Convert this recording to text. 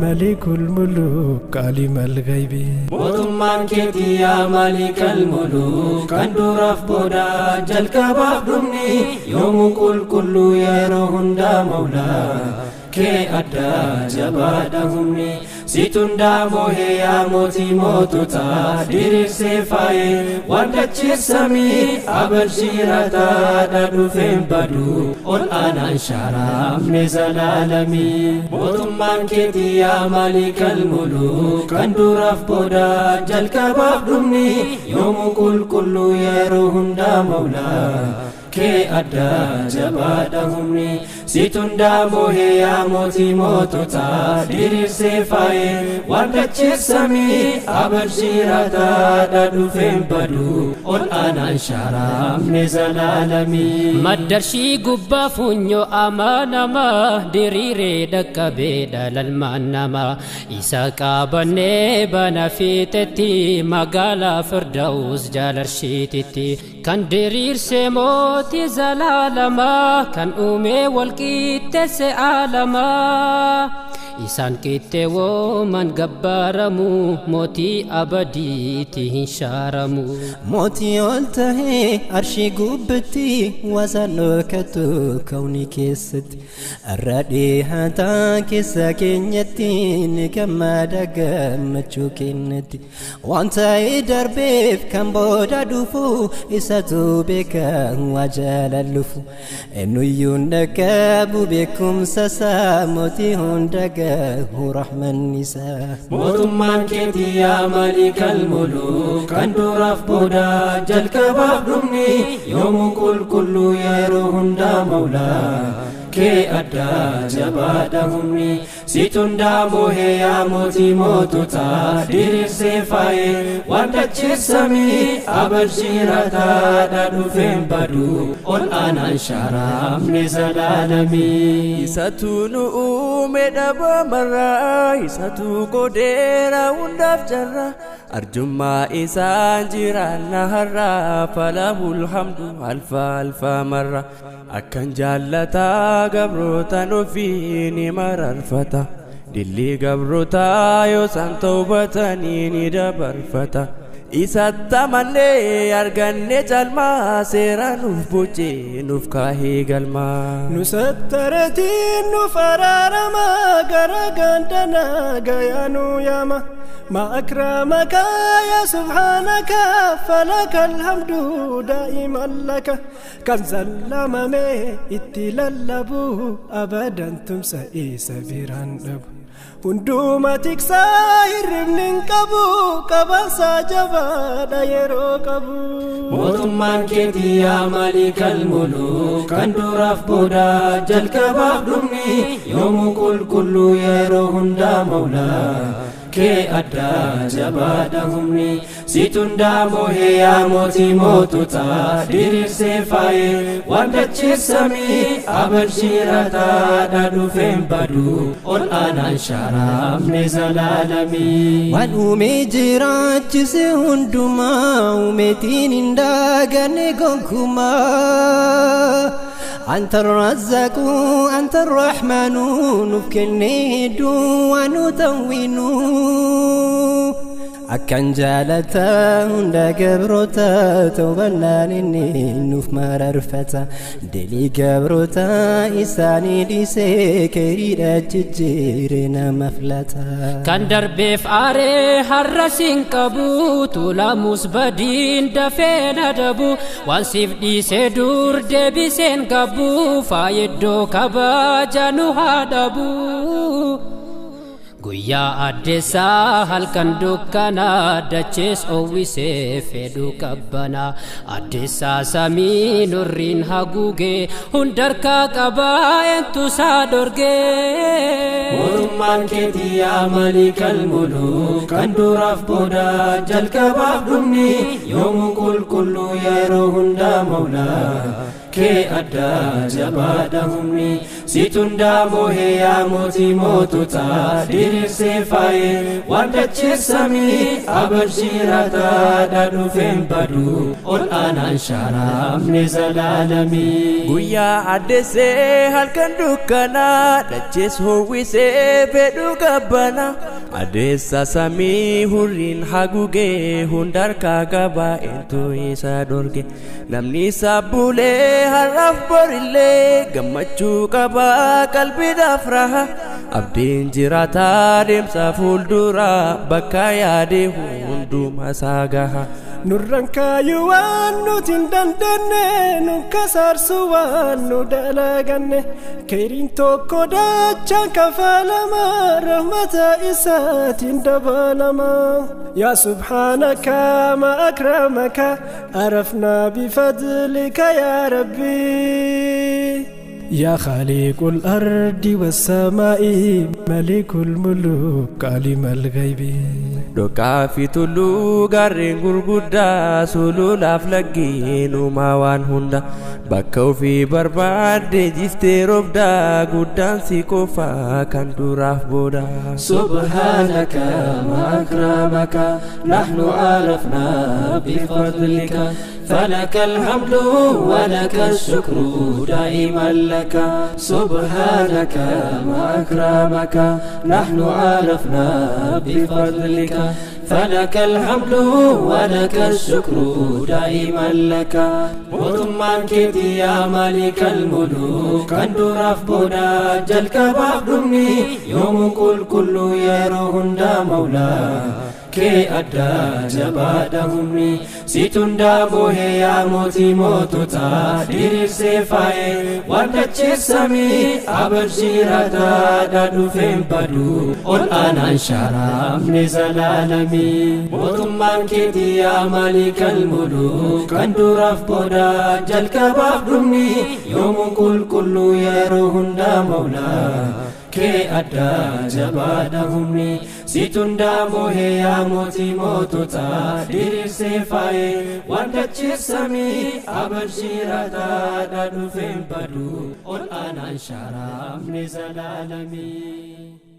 Malikul Muluk Alimal Ghaibi. Mootummaan keetii yaa Malikal Muluk kan duraaf booda jalqabaaf dhumni yoomuu qulqulluu yeroo hundaa Mawlaa kee addaa jabaadha humni situ hundaa moohee yaa mootii moototaa diriirsee faayee waan dacheessamii abalchiirataadha dhufeen badu ol aanaan shaaraamne zalaalamii. Mootummaan keetii yaa Malikal Muluk kan duraaf booda jalqabaaf dhumni yoomuu qulqulluu yeroo hundaa Mawlaa kee addaa jabaadha humni situ hundaa moohee yaa mootii moototaa diriirsee faayee waan dacheessamii abalchiirataadha dhufeen badu ol aanaan shaaraamne zalaalamii. Maddarshii gubbaa funyoo amanamaa diriiree dhaqqabee dhalalmaan namaa isa qabannee bana fiixetti magaalaa Firdaus jaalarshiititti kan diriirsee mootii zalaalamaa kan uumee wal qixxeesse aalamaa isaan qixxee wooman gabbaaramu mootii abadiitti hin shaaramu. Mootii ol tahee arshii gubbatti wasaan dhokattu kawnii keessatti irra dhihaataa keessa keenyatti ni gammada gammachuu kennatti waan ta'ee darbeef kan booda dhufu isatu beeka waa jaalallufu eenyuyyuu hin dhaqqabu beekumsa isaa mootii hunda gahu rahmanni isaa. Mootummaan keetii yaa Malikal Muluk kan duraaf booda jalqabaaf dhumni yoomuu qulqulluu yeroo hundaa Mawlaa kee addaa jabaadha humni situ hundaa moohee yaa mootii moototaa diriirsee faayee waan dacheessamii abalchiirataadha dhufeen badu ol aanaan shaaraamne zalaalamii. Isatu nu uume dhabamarraa isatu qodeera hundaaf carraa arjummaa isaan jiraanna har'aa falahul hamdu alfa alfa marra akkan jaallataa gabrootaan ofii ni mararfata dillii gabrootaa yoo isaan tawbatanii ni dabarfata. Isatti amannee arganne calmaa seera nuuf bocee nuuf kaahee galmaa. Nu sattaratiin nuuf araarama gara gandana gayaa nu yaama. ما أكرمك يا سبحانك فلك الحمد دائما لك كان زلم مي اتللبو أبدا تمسئي سبيران دبو hunduma tiksaa hirribni hin qabu qabansaa jabaadha yeroo qabu. Mootummaan keetii yaa Malikal Muluk kan duraaf booda jalqabaaf dhumni yoomuu qulqulluu yeroo hundaa Mawlaa kee addaa jabaadha humni situ hundaa moohee yaa mootii moototaa diriirsee faayee waan dacheessamii abalchiirataadha dhufeen badu ol aanaan shaaraamne zalaalamii. Waan uumee jiraachise hundumaa uumeetiin hin daaganne gonkumaa. أنت الرزاق أنت الرحمن نفكني ونتوين Akkan jaalataa hunda gabroota toobannaan inni nuuf mararfata. Dilii gabroota isaanii dhiisee keriidha jijjiire nama filata. Kan darbeef aaree har'a siin qabu tuulamus badiin dafeen adabu waan siif dhiisee dur deebiseen qabu faayiddoo kabaja nu haa dhabu. Guyyaa addeessaa halkan dukkanaa dachees oowwisee fedhu qabbanaa addeessaa samii nurriin haguugee hundarkaa qabaa eentusaa dhorgee. Mootummaan keetii yaa Malikal Muluk kan duraaf booda jalqabaaf dhumni yoomuu qulqulluu yeroo hundaa Mawlaa Kee addaa jabaadha humni situn daamohee yaa mootii moototaa diriirsee faayee waan dacheessamii abarjiirataadha dhufeen badu ol aanaan shaaramne zalaalamii. Guyyaa addeessee halkan dukkanaa dachees ho'isee fedhu gabbana addeessa samii hurriin haguugee hundarkaa qaba eentu isa dhorge namni isa bulee har'aaf borillee gammachuu qaba qalbiidhaaf raha abdiin jiraataa deemsa fuuldura bakka yaade hunduma isaa gaha. Nurraan kaayyuu waan nuti hin dandeenye nun kasaarsu waan nu dalaganne keeriin tokko dachaan kafalama rahmata isaatiin dabalama. Yaa subhaanaka ma akramaka arafnaa bifadlika yaa rabbii. يا خالق الأرض والسماء ملك الملوك عالم الغيب. Dhokaa fi tulluu gaarreen gurguddaa sululaaf laggeen uumaa waan hunda bakka ofii barbaadde jiftee roobdaa guddaan si qofaa kan duraaf booda. سبحانك ما أكرمك نحن عرفنا بفضلك فلك الحمد ولك الشكر دائما لك. سبحانك ما أكرمك نحن عرفنا بفضلك فلك الحمد ولك الشكر دائما لك. mootummaan keetii yaa maalikal muluuk kan duraaf booda jalqabaaf dhumni yoomuun qulqulluu yeroo hundaa mawlaa kee addaa jabaadha humni situn daamohee yaa mootii moototaa diriirsee faayee waan dacheessamii abarjiirataadha dhufeen badu ol aanaan shaaramne zalaalamii. Mootummaan keetii yaa maalikal muluuk kan duraaf booda jalqabaaf dhumni yoomuun qulqulluu yeroo hundaa mawlaa kee addaa jabaadha humni situn daamohee yaa mootii moototaa diriirsee faayee waan dacheessamii abarjiirataadha dhufeen badu ol aanaan shaaramne zalaalamii.